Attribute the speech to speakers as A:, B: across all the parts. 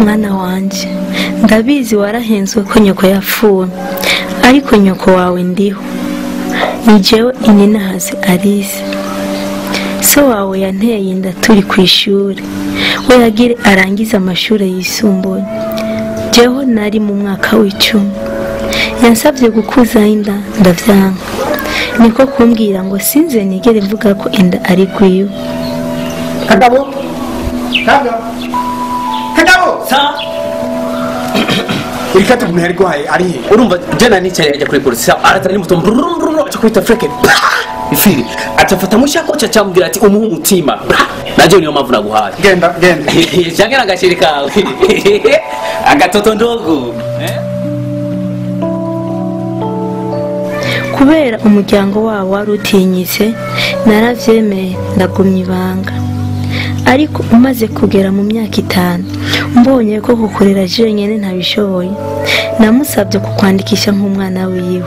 A: Mwana wanje, ndabizi warahenzwe ko nyoko yapfuye, ariko nyoko wawe ndiho. Ni jewe Ininahaze Alice. So wawe yanteye inda turi ku ishuri, we yagire arangize amashuri yisumbuye. Jeho nari mu mwaka w'icumi. Yansabye gukuza inda ndavyanga. Niko kumbwira ngo sinze nigere mvuga ko inda ari gwiwe.
B: Kagabo. Kagabo. Kagabo.
C: Sa.
B: Irikati umuntu yari guhaye ari he?
C: Urumva jana nicaye ajya kuri polisi aratana n'umuto mbrrr acha kwita freke. Ifiri atafata mushako cha cyambwira ati umuha umutima. Naje niyo mpamvu naguhaye.
B: Genda genda.
C: Cyangwa nagashiri kawe. Agatoto ndogo.
A: Kubera umuryango wabo wari utinyitse naravyemeye ndagumya ibanga. Ariko umaze kugera mu myaka 5 mbonye ko kukurera jenyene ntabishoboye, namusabye kukwandikisha nk'umwana wiwe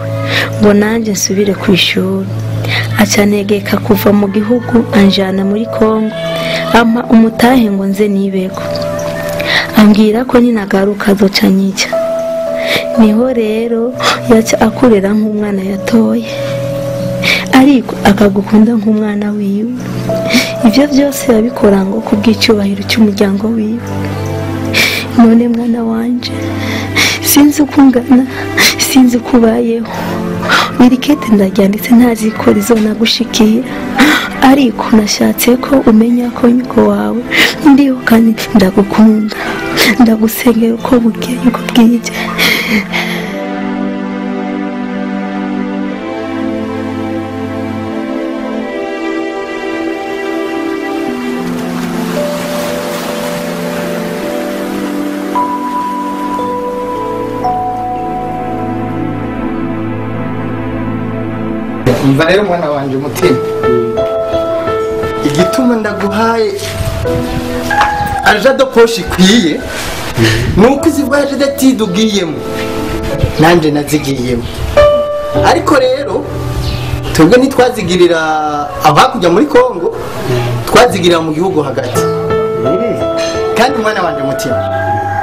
A: ngo nanje nsubire ku ishuri. Acanegeka kuva mu gihugu anjana muri Kongo, ampa umutahe ngo nze nibeko, ambwira ko ninagaruka azoca nyica. Niho rero yaca akurera nk'umwana yatoye, ariko akagukunda nk'umwana wiwe. Ibyo byose yabikora ngo kubw'icyubahiro cy'umuryango wiwe. None mwana wanje, sinzi uko ungana, sinzi uko ubayeho. Irikete ndaryanditse ntazi ko rizonagushikira, ariko nashatse ko umenya ko nyoko wawe ndiho kandi ndagukunda, ndagusengera uko bukeye uko bwije.
B: Umva rero mwana wanje umutima, igituma ndaguhaye argent de poche ikwiye nuko izi voyage d'études ugiyemo nanje nazigiyemo, ariko rero twebwe ntitwazigirira abakujya muri Kongo, twazigirira mu gihugu hagati. Kandi mwana wanje umutima,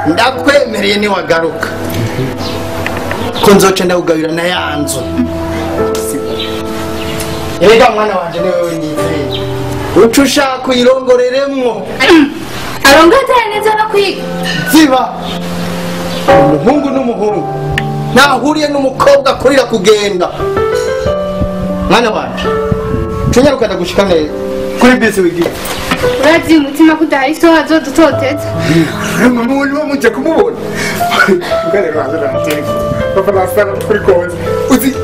B: ndakwemereye ni wagaruka ko nzoca ndakugabira na yanzu. Erega mwana wanje ni wewe nizeye, uca ushaka uyirongoreremwo.
D: Arongora neza no kwiga.
B: Ziba umuhungu n'umuhungu ntahuriye n'umukobwa akurira kugenda. Mwana wanje cunyaruka ndagushika neza kuri bisi wigiye.
D: Urazi umutima ko udahari so hazodutoteza.
B: Mama uri muje kumubona. Ngare rwazo rateko. Papa nasara kuri koze. Uzi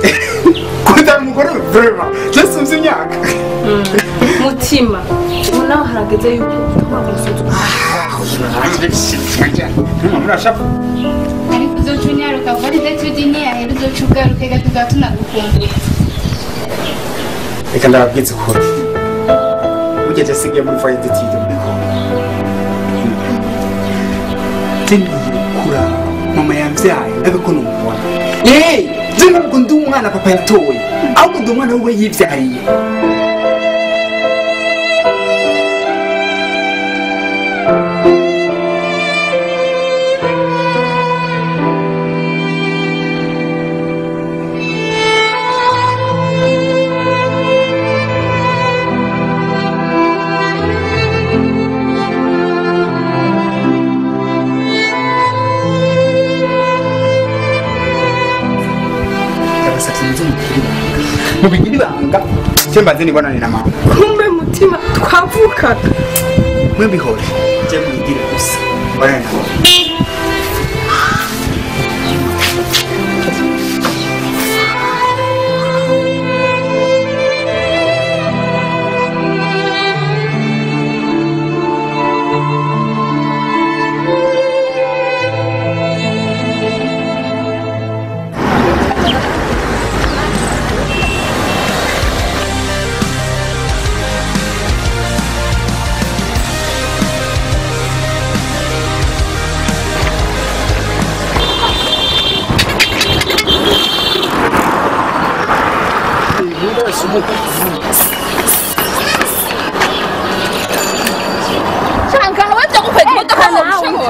B: kuda mugore vraiment. Je suis imyaka.
E: Mutima, ubu naho harageze yuko twamusuzuma.
D: Ariko uzoca unyaruka vuba d'études ntiyahera uzoca ugaruka reka tuzaba tunagukumbuye.
B: Reka ndababwize ukuri. Burya je sigaye muri foyer d'études muri Kongo. Ngiye gukura mama yamvyaye ndabe ko numubona. Je ntabwo ndi umwana papa yatoye, ahubwo ndi umwana we yivyariye. Mubigira ibanga cyo mbanze nibonane na mama.
E: Kumbe mutima twavukaga.
B: Mwe bihore je mubigire gusa mbonane na mama.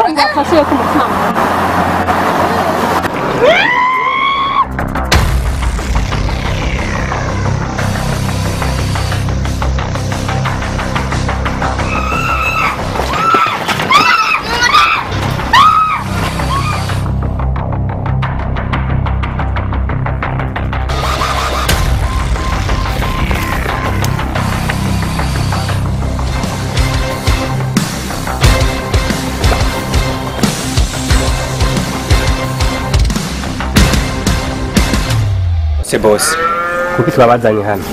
E: Afashe ku mutima.
F: Se boss, kuki twabazanye hano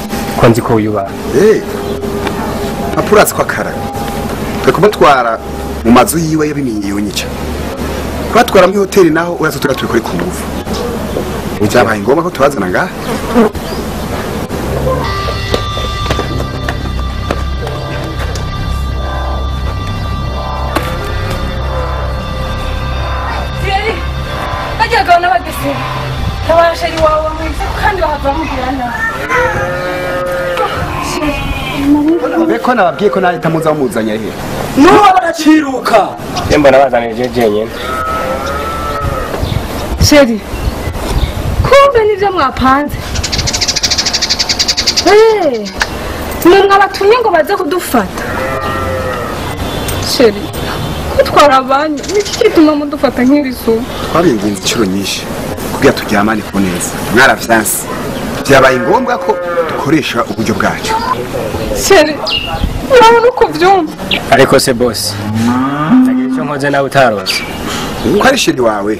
F: ko nzi ko uyuba?
G: Apurasi kwa kara twe kubatwara mu mazu yiwe yabiminyiye nyica kubatwara muri hoteli naho uraza tugatubikore ku ngufu. Byabaye ngombwa ko tubazana ngaha.
E: Tabashari wawe mwiza kandi bahava bamubwira nabi.
G: Beko nababwiye ko nawe tamuza muzanye he.
C: Nuba baraciruka.
F: Yemba nabazanije jenyene.
E: Sheri. Kumbe nivyo mwapanze. Mwe mwabatumye ngo baze kudufata. Sheri. Kutwara abanyu niki gituma mudufata nk'ibisuma?
G: Twabinginze inshuro nyinshi kugira turyamane ku neza. Mwaravyanse. Byabaye ngombwa ko dukoresha uburyo bwacu.
E: Sheri, urabona uko vyumva.
F: Ariko se boss, nagira icyo nkoze nawe utarose.
G: Ko ari sheri wawe.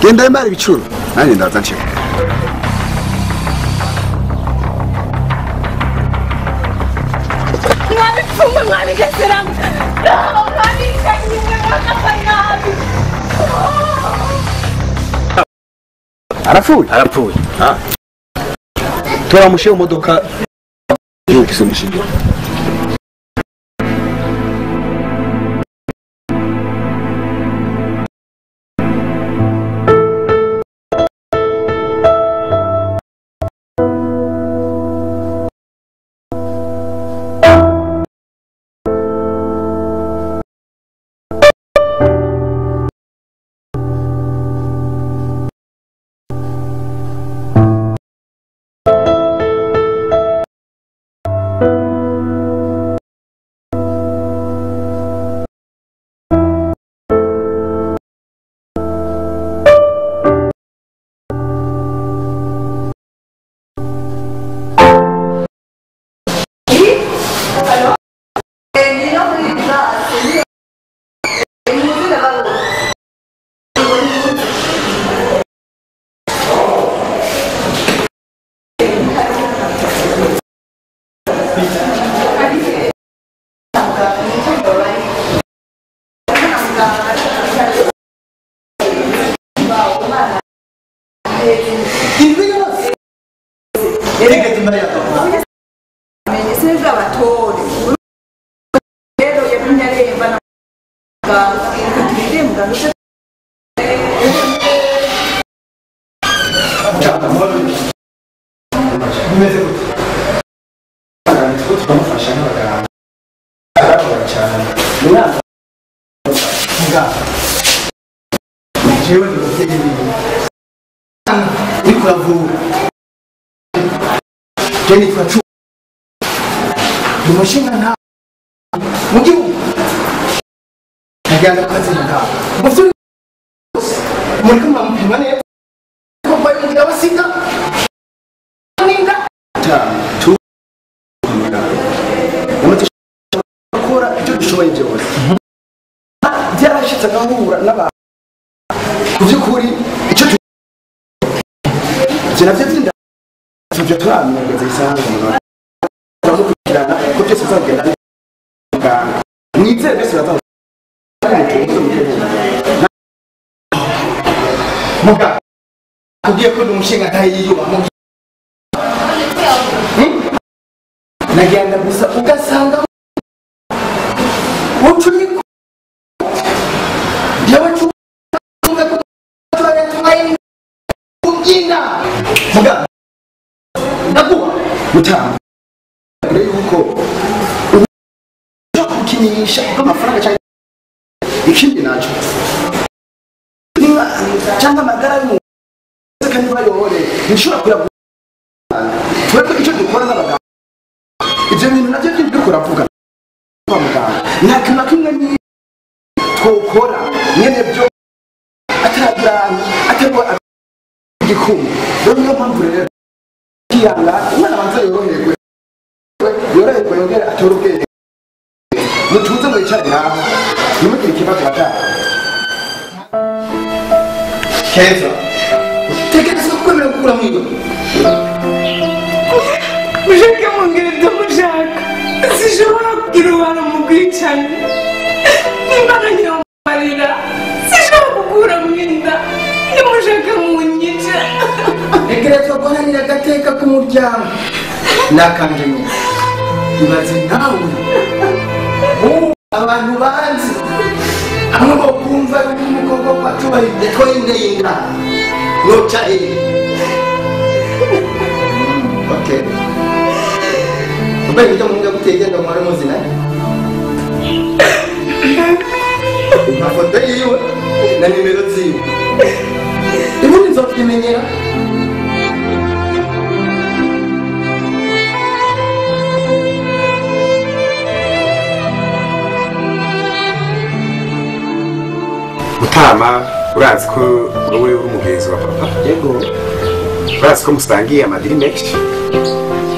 G: Genda wemare ibicuro, nanjye ndaza nshika.
E: Mwabipfumwe mwabigeseramo.
G: Arapfuye?
F: Arapfuye.
G: Ah. Turamushe mu modoka y'ukisumishinge.
B: Nagenda gusa ugasanga ucuri yawe kubyina muga ndaguha mutanga yuko ukinisha amafaranga cyane
G: Ikindi naco cyangwa amagara y'umuntu kandi bayobore nshobora kuyavuga. Twebwe icyo dukora n'abaganga, ibyo bintu nabyo byinshi kuravuga kwa muganga, nta kintu na kimwe twokora nyene byo ataragirana atarwa igikumu. Rero niyo mpamvu rero kiyanga umwana abanza yoroherwe yongere atore ubwenge. Mutuze mwicare ngaho ntimugire ikibazo bataha.
B: Keza, tekereza ko kwemera gukura mwiwe.
E: Mushake mungire ibyo mushaka, sinshobora kugira uruhare mu bwicanyi. Nimba nanyiramarira, sinshobora gukura mu inda. Nimushake munyice.
B: Tekereza guharanira agateka k'umuryango nakanje nyine. Ibaze nawe abantu banzi amwe bo kumva y'umukobwa kwatubahirije ko yinde noca hehe. Okay. Mbere ibyo mumbwa gutegenda mwari muzi naye amafoto yiwe na nimero ziwe ibundi nzovyimenyera.
G: Mutama, urazi ko wowe uri umugenzi wa papa?
B: Yego.
G: Urazi ko musangiye amadiri menshi.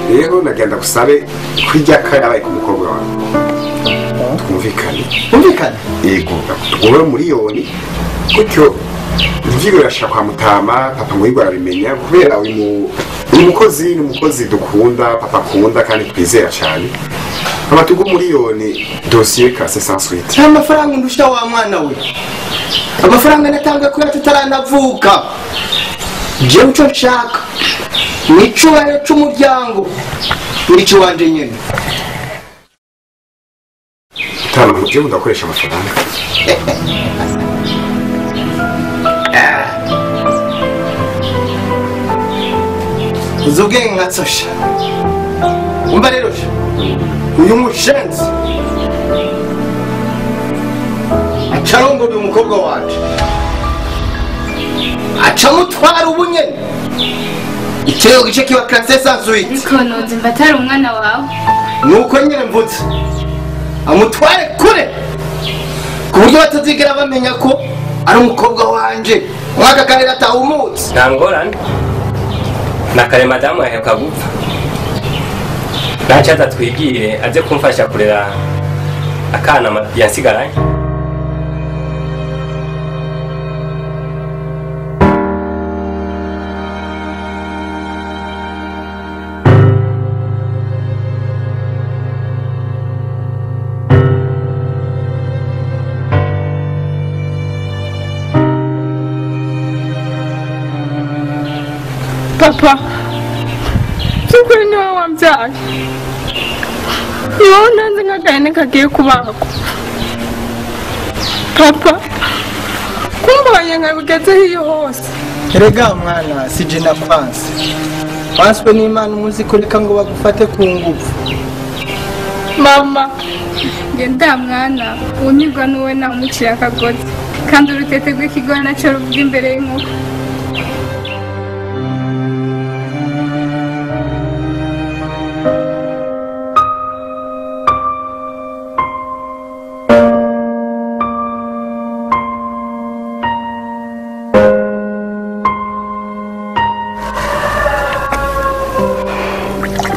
G: Rero nagenda gusabe kwijya karabaye ku mukobwa wawe. Twumvikane.
B: Twumvikane?
G: Yego. Wowe miliyoni gutyo ivyo birashaka kwa Mutama, papa ngo yigwa arabimenya kubera uyu mukozi ni umukozi dukunda, papa akunda kandi twizera cyane. Amatugu miliyoni dossier classé sans suite.
B: Nta mafaranga ndusha wa mwana we. Amafaranga natanga kuri tutaranavuka. Jewe uco nshaka ni cy'umuryango nico wanje nyene.
G: Mutama, jewe ndakoresha amafaranga.
B: Uzubwenge nkatsosha. Umva rero uyu mushenzi acarongora uyu mukobwa wanje, acamutwara ubunyene. Ikirego gice kiba classé sans suite.
D: Ariko nonze mba atari umwana wawe.
B: Nuko nyene mvutse amutware kure ku buryo batazigera bamenya ko ari umukobwa wanje. Mwaka karere atahumutse.
F: Nta ngorane na kare madamu yaheruka gupfa, ntacyo atatwibwire aze kumfasha kurera akana yasigaranye.
E: Papa, by'ukuri ni wowe wambyaye, ni wowe unanze nk'agahene kagiye kubagwa. Papa, kumbonye nkabigezeho iyo hose.
B: Erega mwana, si je nakwanse. Wanswe n'Imana umuzi kureka ngo bagufate ku ngufu.
E: Mama,
D: nge nda mwana, unyurwa n'uwe namuciye akagozi, kandi urutete rw'ikigori nacyo ruvuga imbere y'inkoko.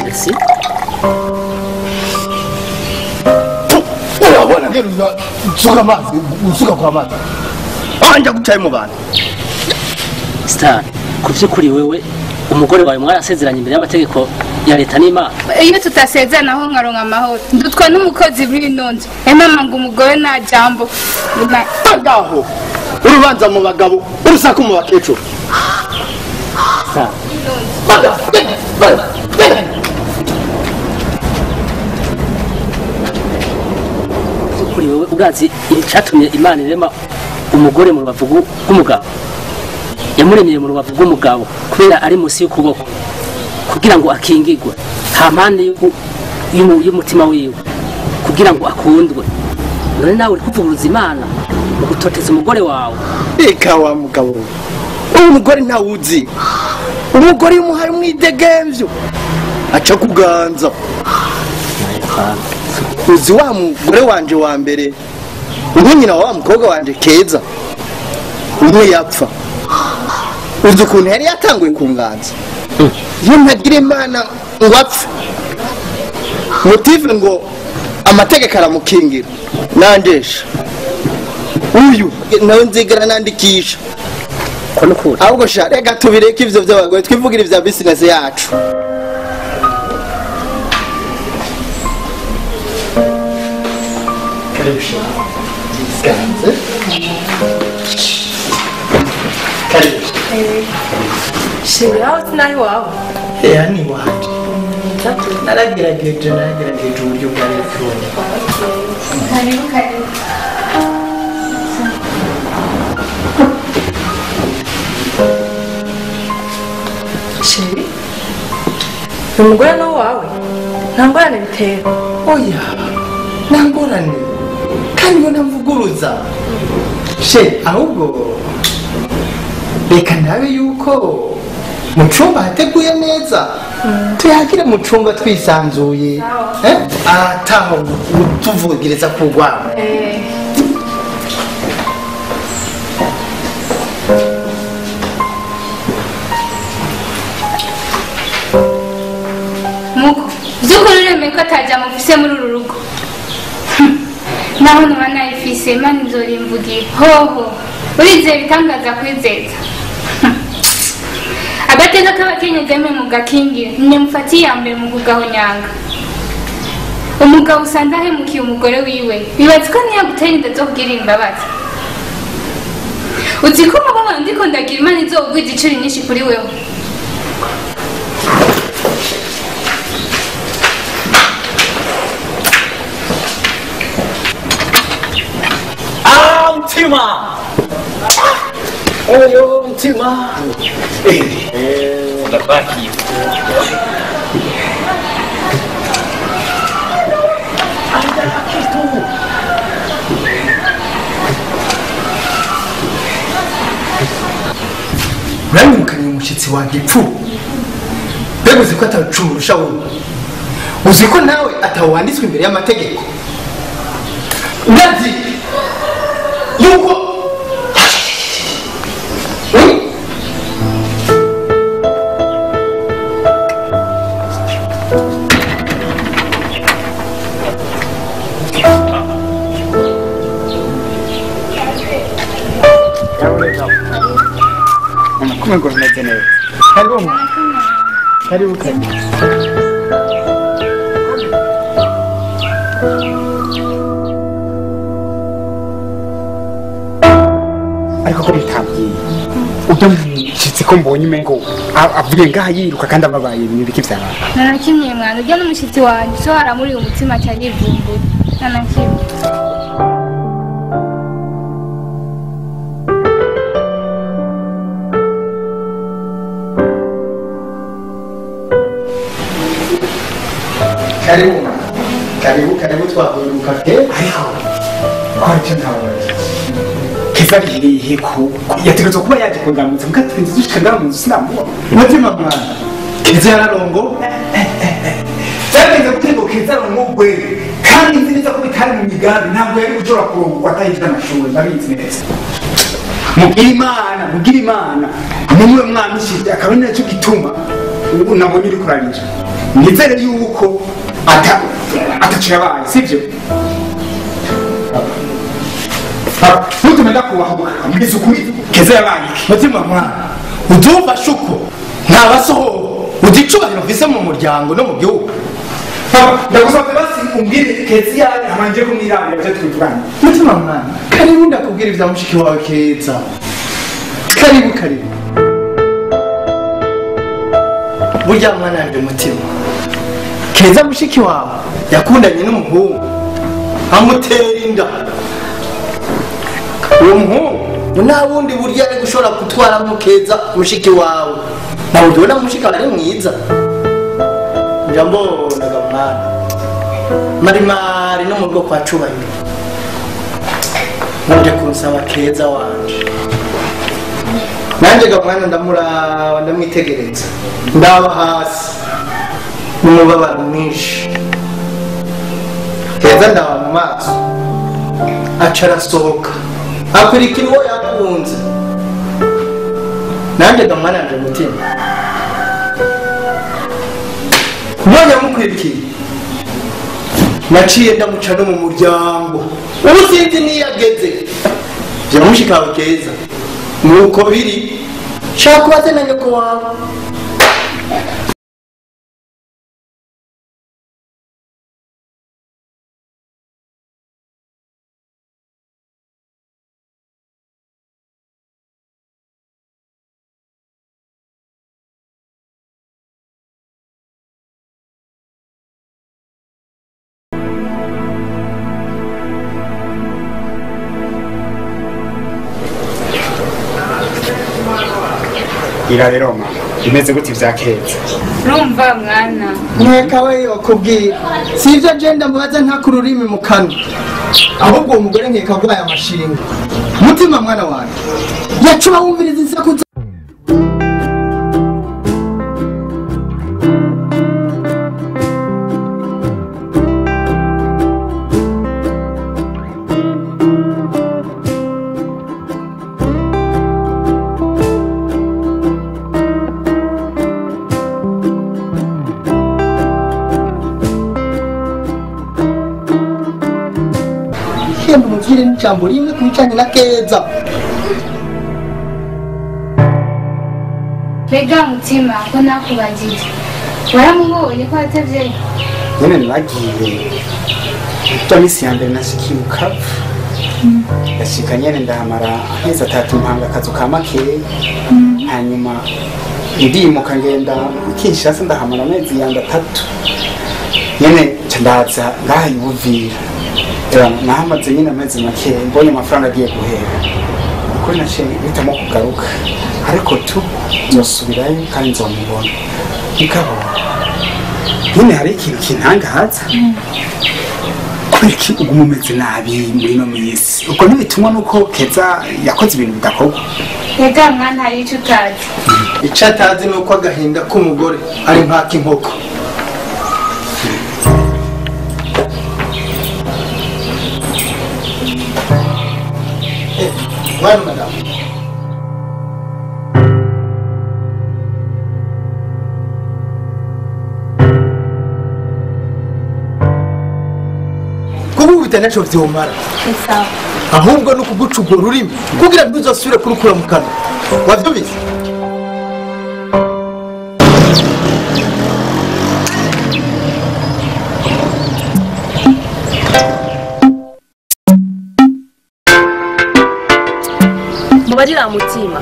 C: Merci.
B: Usuka amazi, usuka kwa amazi. Anja gucaye mu bantu.
C: Star, kuvyukuri wewe umugore wawe mwarasezeranye imbere y'amategeko ya leta n'Imana.
D: Iyo tutasezerana aho nkaronka amahoro, ndutwa n'umukozi w'ino nzu. Mama ngo umugore nta jambo.
B: Ngaho urubanza mu bagabo, urusaku mu bakecuru.
C: Star. Kuri wewe urazi icatumye Imana irema umugore mu rubavu rw'umugabo. Yamuremeye mu rubavu rw'umugabo kubera ari munsi y'ukuboko kugira ngo akingigwe nta mpande y'umutima wiwe kugira ngo akundwe. None nawe uri kuvuguruza Imana. Ugutoteza umugore wawe.
B: Reka wa mugabo. Uwo mugore ntawuzi. Umugore umuhaye umwidegemvyo aca kuganza. Uzi wa mugore wanje wa mbere, umwe nyina wa mukobwa wanje Keza, umwe yapfa. Uzi ukuntu yari yatanguye kunganza. Iyo ntagira Imana ngo apfe, motive ngo amategeko aramukingira, nanjesha uyu nawe nzigera nandikisha. Ahubwo sha reka tubireke ivyo vy'abagore, twivugira ivya business yacu.
E: Sheri aho sinaho iwawe?
B: Eya ni iwanje. Naragerageje uburyo bwari buboneka.
D: Karibu karibu.
E: Sheri, umugore ni uwawe? Nta ngorane bitera?
B: Oya, nta ngorane. Kandi ngo ntamvuguruza. She, ahubwo reka ndabe yuko mu cumba hateguye neza. Tuyagire mu cumba twisanzuye. Ataho tuvugiriza kugwa.
D: Muko, by'ukuri uremeye ko atajya mufise muri uru rugo. Naho nuba nayifise Imana izorimvugira. Hoho, urizeye ibitangaza kwizeza. Agateka k'abakenyezi mwe mugakingira, nimwe mufatiye iya mbere mu kugahonyanga. Umugabo usanze ahemukiye umugore wiwe, bibaza ko ntiyagutera inda zo kugira imbabazi. Uzi ko umubabaro ndiko ndagira Imana izogwiza incuro nyinshi kuri wewe.
H: Ah, mtima! Oyo, mtima! Ndabaki.
B: Uranyirukanye umushyitsi wanjye ipfu. Mbega uzi ko atacurusha wowe? Uzi ko nawe atawanditswe imbere y'amategeko? Urazi yuko
F: Kumwe ngo bimeze neza.
B: Karibu. Karibu karibu.
F: Ariko ko bitabwiye. Ujya mushyitsi ko mbonye umengo avuye ngaha yiruka kandi ababaye ibiki vyawe.
D: Narakimye mwana, ujya n'umushyitsi wanjye so haramuriye umutima cyane yivumbura. Narakimye.
B: Karibu. Karibu karibu twahuruka ke.
F: Ariko ko aricyo ntabonye. Keza hehe ko yategerezwa kuba yaje kundamutsa muka turinze dushika ngaha mu nzu sinamubona.
B: Mutima mwana. Keza yararongo.
F: Byagenze gute ngo Keza arongogwe kandi nzi neza ko bitari mu migambi, ntabwo yari gushobora kurongorwa atahije amashuri, ndabizi neza. Mugire Imana nimwe mwamishije akaba ari nacyo gituma ubu nabonye uri kurarira. Nizere yuko ataco yabaye, sivyo? Ntutume ndakubahuka, mbwiza ukuri Keza yabaye iki?
B: Mutima mwana, udumva shuko ntabasoho uzi icubahiro mfise mu muryango no mu gihugu.
F: Ndagusabye basi umbwire Keza yabaye amanje kumwirabira ivyo tubivugana.
B: Mutima mwana, karibu ndakubwira ivya mushiki wawe Keza. Karibu karibu. Burya mwana wanje mutima, Keza mushiki wawe yakundanye n'umuhungu amutera inda. Uwo muhungu nta bundi buryo ari gushobora gutwaramo Keza mushiki wawe. Nawe ubona mushiki wawe ari mwiza. Njya mbonaga mwana marimari no mu rugo kwa Cubahiro. Muje kunsaba Keza wanje. Nanjye ga mwana ndamuraba ndamwitegereza. Ndaba hasi. N'umubabaro mwinshi. Keza ndaba mu maso. Aca arasohoka. Akurikira uwo yakunze. Nanjye ga mwana nje mutima. None yamukwirikiye. Naciye ndamuca no mu muryango. Ubu sinzi niyageze. Byamushikawe Keza. Nuko biri shaka kubaze na nyoko wawe.
F: Ira rero mama, imeze gute vya Keza?
D: Urumva mwana.
B: Mweka we okubwira. Sivyo agenda mubaza nta kururimi mu kanwa. Ahubwo uwo mugore nkeka agwaye amashinga. Mutima mwana wanjye. Yacuba wumviriza insaku. Jambo rimwe kubijanye na Keza.
D: Mbega mutima ko nakubajije. Waramubonye ko atavye?
F: Nyene nagiye. Icyo misi ya mbere nashikiye Bukavu. Ndashika nyene ndahamara amezi 3 mpanga akazu ka makeya. Hanyuma ndimuka ngenda Kinshasa ndahamara amezi yandi 3. Nyene ndaza ngaha i Buvira. Nahamaze nyine amezi make mbonye amafaranga agiye guhera. Kuko naciye mpitamo kugaruka. Ariko tu nzosubirayo kandi nzomubona. Mugabo nyine hari ikintu kintangaza. Kubera iki uguma umeze nabi muri ino minsi? Ubwo ntibitumwa nuko Keza yakoze ibintu bidakorwa.
D: Ega mwana hari ico utazi.
B: Ico atazi ni uko agahinda k'umugore ari nk'ak'inkoko. Bueno, madame. Kuba ntacyo vyomara. Ahubwo no kuguca urwo rurimi kugira ngo uzasubire kurukura mu kanwa. Wavyumvise?
I: Mubarira mutima.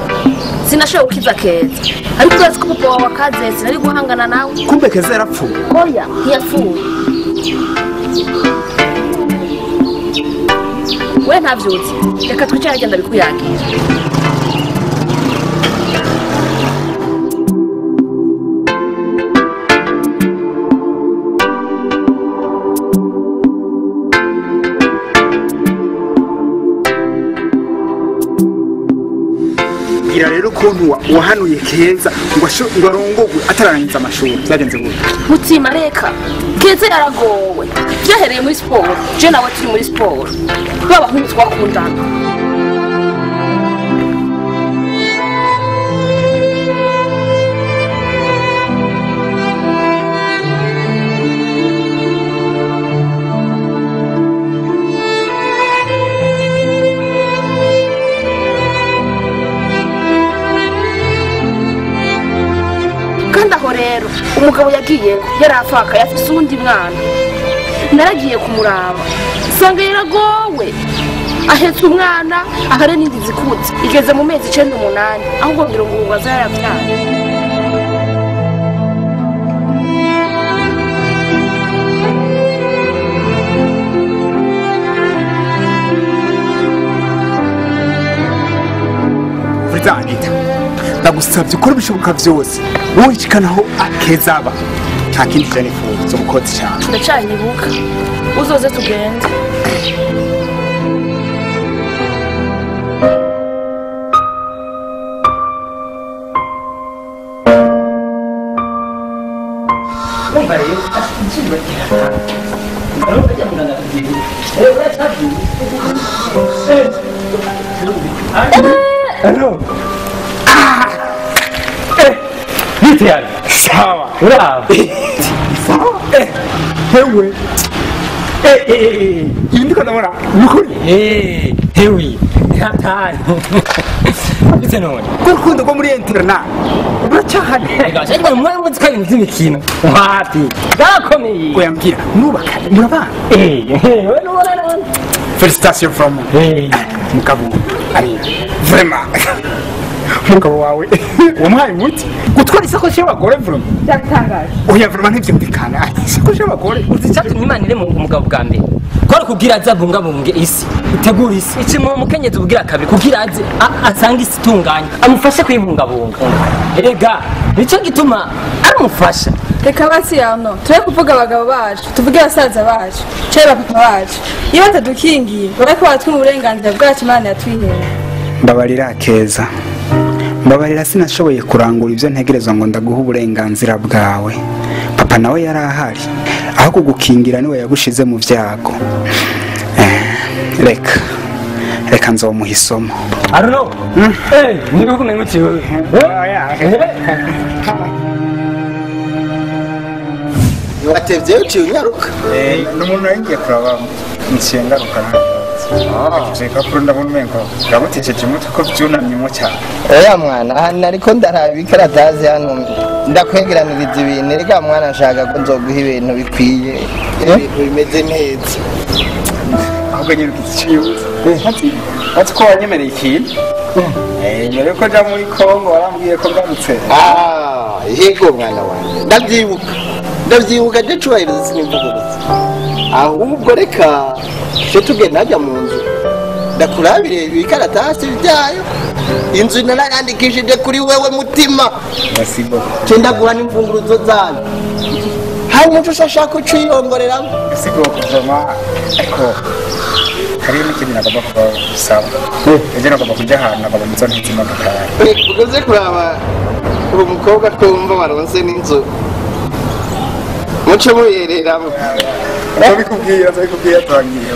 I: Sinashoboye gukiza Keza. Ariko urazi ko umugabo wawe akazetse nari guhangana nawe.
F: Kumbe Keza yarapfuye.
I: Oya, ntiyapfuye. We ntavyuzi. Reka twicare agenda bikuyagira.
F: Ira rero ukuntu wahanuye Keza ngo arongogwe atararangiza amashuri byagenze gute?
I: Mutima reka Keza yaragowe. Byahereye muri siporo, je nawe turi muri siporo. Babahungu twakundana. Kandi aho rero umugabo yagiye yarafaka yafise uwundi mwana. Naragiye kumuraba nsanga yaragowe ahetse umwana ahare n'indi zikutse igeze mu mezi 9 8 ahubwo ngira ngo ubu azayabyaye.
F: Anita, ndagusabye ukora ibishoboka byose wowe ikanaho akezaba nta kindi cyane nifuza umukozi cyane.
I: Ndacanyibuka uzoze tugende.
C: Urumva rero izuba riratanga. Urumva ajya muganga akubwira. Uracyagiye.
H: Hello. Bite sawa. Uraho. Sawa. Hewe. Ibi ndiko ndabona nukuri. Hewe. Hatari. Bite none. Kurukundo rwo muri interna. Uracyahari. Ariko mwe muzi kandi by'imikino. Wapi? Gakomeye. Oya mbwira nubaka murabana. We nubona none.
F: Félicitations from mugabo. Ari vraiment. Mugabo wawe wamuhaye umuti gutwara isakoshi y'abagore vraiment.
E: Byatangaje.
F: Oya vraiment ntibyumvikana. Isakoshi y'abagore.
C: Uzi icyatumye Imana irema umugabo bwa mbere. Kwari kugira aze abungabunge isi, itegure isi. Iki mu mukenyezi ubwira kabiri kugira aze asange isi itunganye, amufashe kuyibungabunga. Erega nicyo gituma aramufasha.
E: Reka basi yano, turi kuvuga abagabo bacu, tuvuge abasaza bacu, cyangwa papa bacu. Iyo batadukingiye, barako batwima uburenganzira bwacu Imana yatwihereye.
F: Mbabarira Keza. Mbabarira sinashoboye kurangura ibyo ntegerezwa ngo ndaguha uburenganzira bwawe. Papa nawe yari ahari. Aho kugukingira niwe yagushize mu byago. Reka nzomuha isomo.
C: Aruno. Ni uko nengutse wewe.
B: Watevye uciye unyaruka.
F: N'umuntu yagiye kuraba nciye ngaruka. Ivyo ndabona umengo ndabutesheje umutwe ko vyunamyemo cyane.
B: Oya mwana, aha nariko ndaraba ikaratasi hano ndakwegeraniriza ibintu. Reka mwana nshaka ko nzoguha ibintu bikwiye, ibintu bimeze neza.
F: Ahubwo nyine ugize ico yibutsa. Ati ko wanyemereye ikintu? Mbere yuko nja muri Kongo warambwiye ko ngarutse.
B: Yego mwana wanjye, ndavyibuka. Ndavyibuka je cubahiriza sinimvugurutse. Ahubwo reka cyo tugenda hajya mu nzu ndakurabire ibikaratasi byayo. Inzu narayandikishije kuri wewe mutima.
F: Merci beaucoup.
B: Cyo ndaguha n'imfunguruzo zanyu. Hanyuma uco ushaka uciyongoreramo.
F: Merci beaucoup vraiment. Ariko hariyo n'ikindi nagomba kubasaba. Ejo nagomba kujya ahantu nagomba nzo ntize imodoka yawe.
B: Uze kuraba uwo mukobwa ko wumva waronse n'inzu. Muce muyereramo.
F: Nzabikubwira turangiye.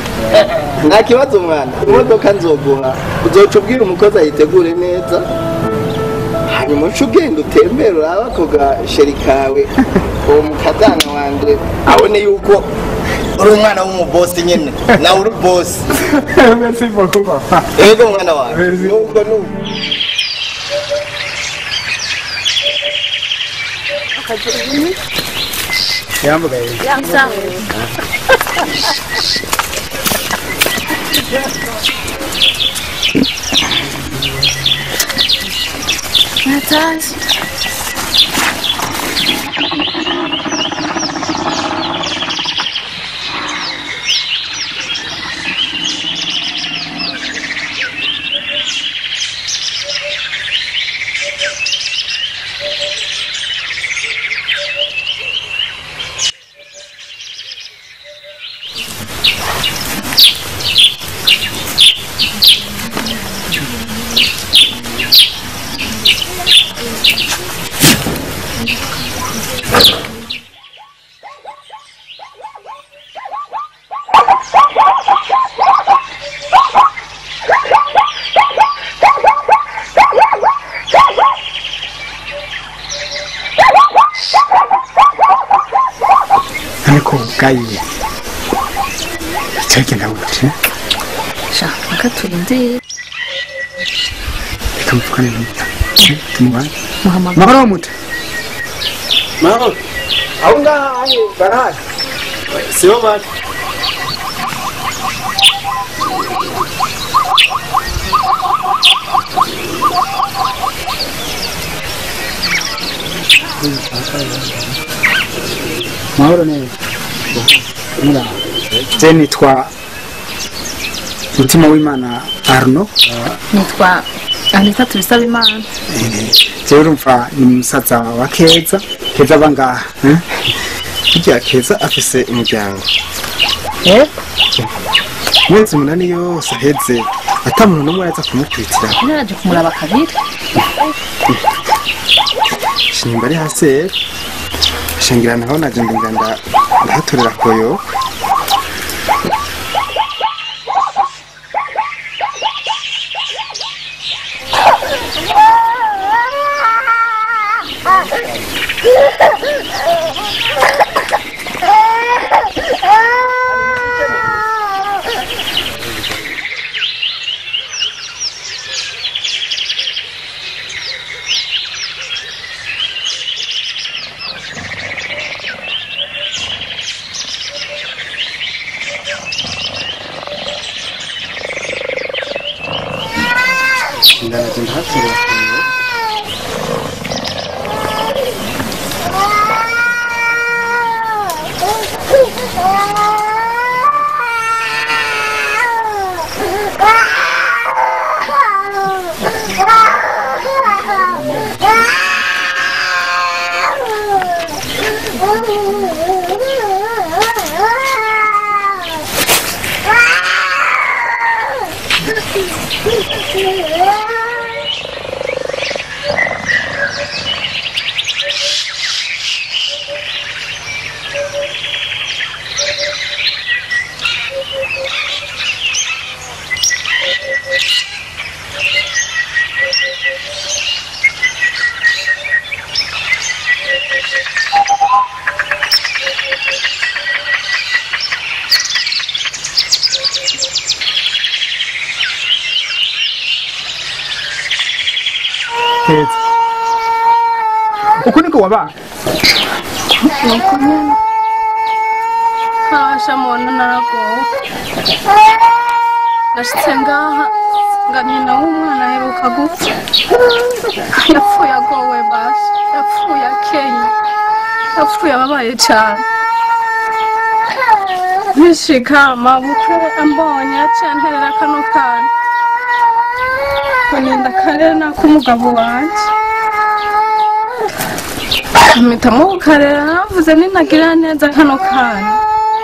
B: Nta kibazo mwana, imodoka nzoguha. Uzoca ubwira umukozi ayitegure neza. Hanyuma uce ugenda utembere uraba ako gasheri kawe. Uwo mukazana wanje abone yuko uri umwana w'umubosi nyene. Nawe uri bosi.
F: Merci beaucoup papa.
B: Yego mwana wanje. Nubwo nubu.
F: Yambaye.
E: Natasha.
F: Ariko gayi cyagenda gute?
J: Sha, reka turindire.
F: Reka mvugane n'umuta. Tumubane.
J: Muhamagara.
F: Mahoro muta.
B: Mahoro. Aho ngaha barahari. Sibo bari.
F: Mahoro neza. Mura. Je nitwa Mutima w'Imana Arno.
J: Nitwa Anita Tubisabimana.
F: Je urumva ni musaza wa Keza. Keza bangaha.
G: Burya Keza afise umuryango. Umunsi munani yose aheze ata muntu n'umwe araza kumukurikira.
J: Naraje kumuraba kabiri.
G: Shinyumba ari hasi rero.
F: Shangira naho naje ndinganda ndahatorera koyo.
H: Uko niko waba?
J: Hasha mona naragowe. Nashitse ngaha nga nyina w'umwana aheruka gupfa. Yapfuye agowe basha, yapfuye akenye, yapfuye ababaye cane. Nishika mabukwe ambonye yaciye anterera kano kana. Ngo ninda akarere n'ak'umugabo wanje. Mpitamo kukarera navuze ninagira neza kano kana.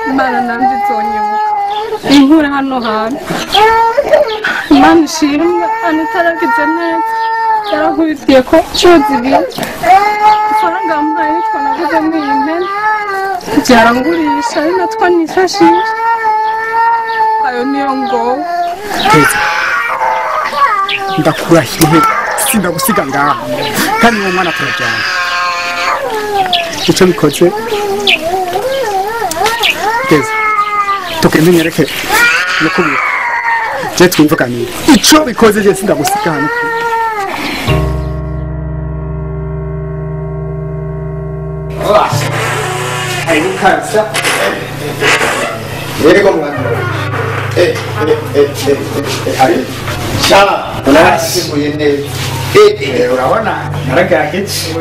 J: Imana nanje izonyibuka. Inkure hano hantu. Imana ishimwe Anita yaragize neza. Yarankubitiye ko inshuro zibiri. Ifaranga yampaye nitwo naguzemo iyi mpene. Byarangurisha ari natwo nifashisha. Ayo niyo ngowe.
H: Ndakurahiye sindagusiga ngaha kandi uwo mwana turajyana. Icyo bikoze keza tukemenyereke no kubira je twumvukanire icyo bikoze je sindagusiga hano.
F: Kansa yego mwana hari sha unasiguye neza.
H: Urabona naragerageje.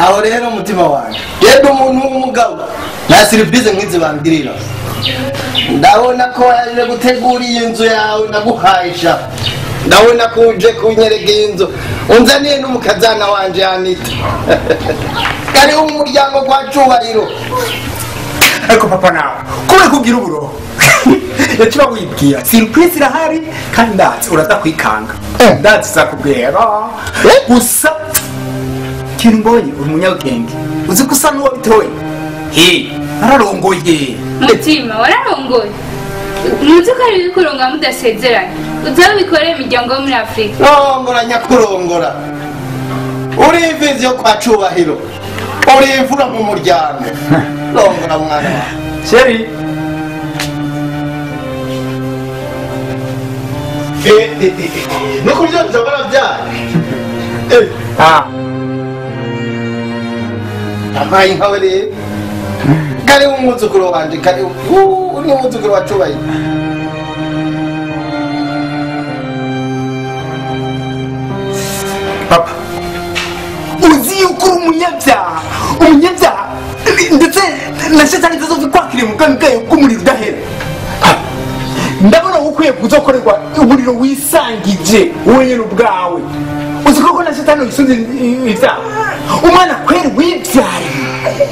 B: Aho rero umutima wanjye yego umuntu w'umugabo nta serivisi nk'izi bangirira. Ndabona ko waje gutegura iyi nzu yawe ndaguhaye sha. Ndabona ko uje kunyereka iyi nzu unzaniye n'umukazana wanje Anita. Kari umuryango kwa Cubahiro.
H: Ariko papa nawe kubera kugira uburo yaciba wibwira surprise irahari kandi ndazi uraza kwikanga ndazi zakubwira gusa kintu mbonye uri umunyabwenge uzi ko usa n'uwabitoye. He nararongoye
D: mutima wararongoye muzi ko ari bikuronga mudasezeranye uzabikoreye imiryango yo muri Afrika.
B: Rongora nyakurongora uri imfizi yo kwa Cubahiro uri imfura mu muryango. Rongora mwana wawe
H: Sheri.
B: No kurya byabara byaye. Amaye nkawe rero kari umwuzukuru wanje kari uri umwuzukuru wa Cubahiro.
H: Papa uzi yuko uri umunyabyaha umunyabyaha ndetse na shetani zizokwakiriye mu bwami bwayo bw'umuriro udahera. Ndabona ukwiye kuzokorerwa umuriro wisangije wenyine ubwawe. Uzi koko na shetani uyisunze ibyaha umwana kweri wibyariye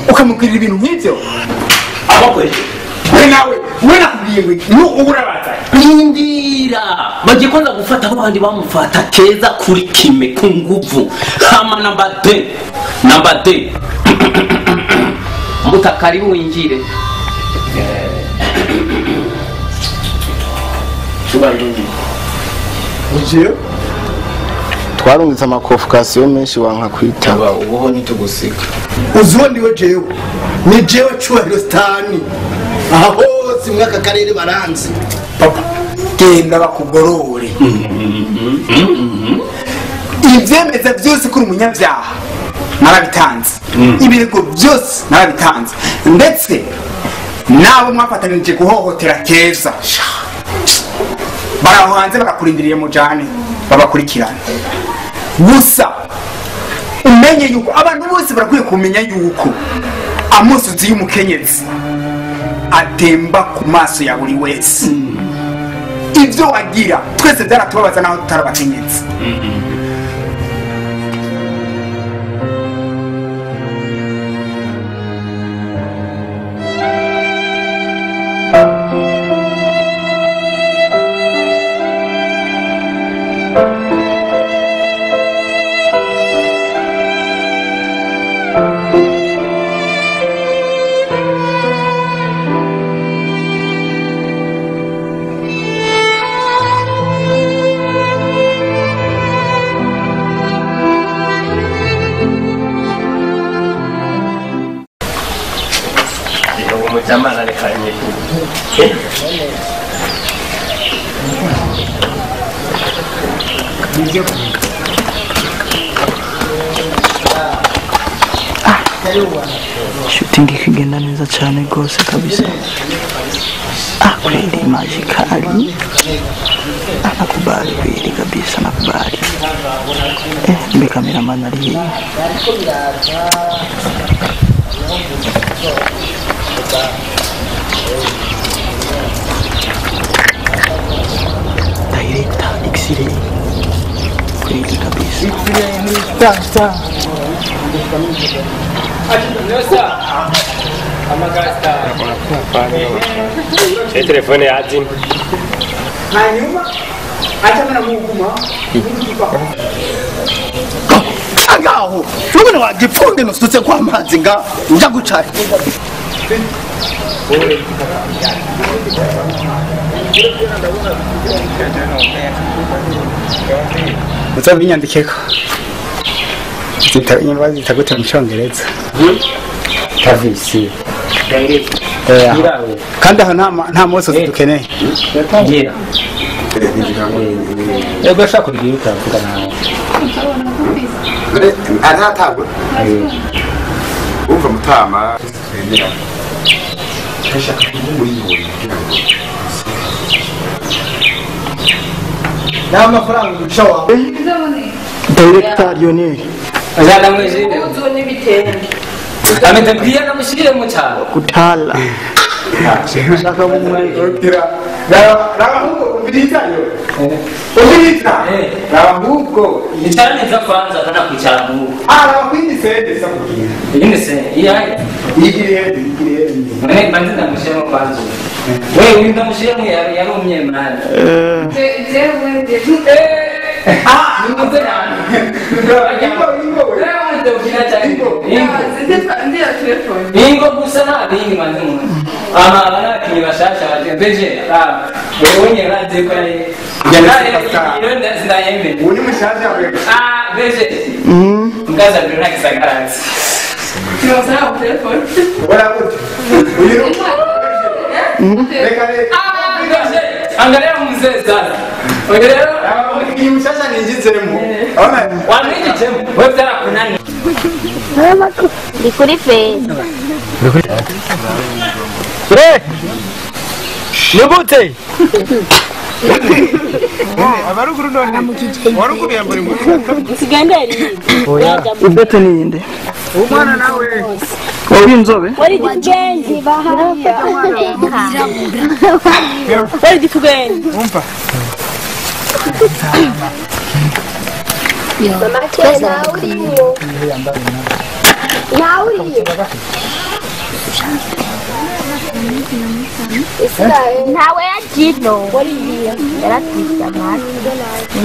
H: ukamubwirira ibintu nk'ibyo.
C: Abakwere
F: We nawe we nakubwiye ngo uburabaza.
C: Rindira bagiye kwanza gufata aho abandi bamufata keza kuri kime ku nguvu. Hama namba D. Namba D. Mutakaribu winjire.
K: Twarungitse amakofikasiyo menshi wanka kwitaba ubuho ntitugusiga.
B: Uzuwo niwe jewe ni jewe Cyubahiro Stani aha hose muri aka karere baranzi.
F: Papa genda bakugorore ivyemeza byose kuri umunyabyaha narabitanze, ibirego byose narabitanze, ndetse nabo mwafatanije guhohotera Keza baraho hanze bakakurindiriye mujane babakurikirana. Gusa umenye yuko abantu bose barakwiye kumenya yuko amusozi y'umukenyezi atemba ku maso ya buri wese. Ibyo wagira twese byaratubabaza naho tutarabakenyezi.
L: Shooting ikigenda neza cyane rwose kabisa. Kweli majikali anakubali kweli kabisa, nakubali. Mbe cameraman ari hehe? Director X-ray kweli kabisa.
H: Telefone yazimye.
F: Hanyuma acamena muguma
B: ngaho nubone wagipfunde nusutse kwa mazi nga nja gucara.
F: Uzabinyandikeko zita gute mu Cyongereza? Tavisi. Kandi aho nta musozi dukeneye.
H: Yego ashaka kugira utavuga nawe.
G: Aratagwe. Umva mutama twemera. Ndashaka kumuriyoni kugira ngo
B: nta mafaranga uca wawe.
L: Director Lionel.
C: Azana mwishire.
E: Uzu n'ibitenge.
C: Ameze bwiya namushire mu cyaro.
L: Kutala. Shaka
F: mumwekira. Raba umviriza yo. Umviriza. Raba ahubwo
C: icara neza kwanza kana kwicara mu.
F: Raba kwindi sende sakubwira.
C: Iyindi sende iyaye.
F: Igiriye igiriye.
C: None banze ndamushiremo kwanza. Wewe uyu ndamushiremo yarumye mwana.
D: Jewe nde.
C: Nimuze nani. Ingo gusa nta bindi manze umuntu. Ama abana bashasha baje beje. Wewe nyine urazi ko ari. Ndayembe.
F: Uri mushasha wewe.
C: Beje. Ngaza mbere nta gisagarazi.
E: Kirosara ku telefone.
F: Ora gute. Uyu reka reka.
C: Angalia mzee sasa. Ongelea
F: iyi mushasha ninjizemo. Ona
C: wamwinjijemo. Wewe byarakunaniye.
A: Ndi kuri feza.
H: Nibute.
F: Abaruguru none. Waruguru yambara ingofero.
A: Sigandari.
L: Ubete ninde?
F: Umwana nawe.
L: Wari inzobe?
A: Wari difugenzi bahariya. Wari difugenzi.
F: Umva.
A: Mama nawe uriyo. Nawe uriyo.
M: Ntawe yajino yaratwise amata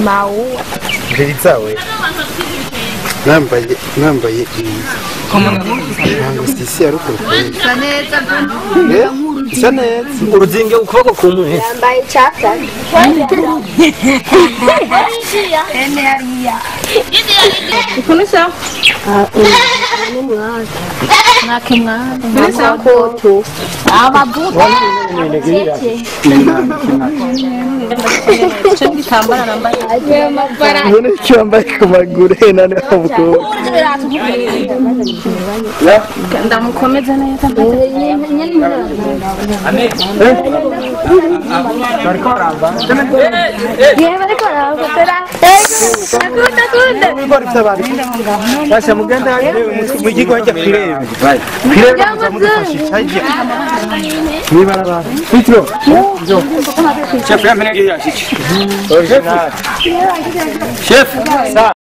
M: mawuwa
F: Ndirizawe nambaye ntabwo sisi ya rukuru
M: isa neza
F: isa neza
H: uruzinge ukuboko kumwe
M: yambaye icyapa
J: ukuntu isa
K: Mbona icyo wambaye ku maguru nane ku kuboko
J: ndamukomeza neza.
F: Basha mugenda mu gigo hajya kwirebe kwirebe mudufashisha hajya nibarabara Petro
H: Chef yamenye yashiki. Chef.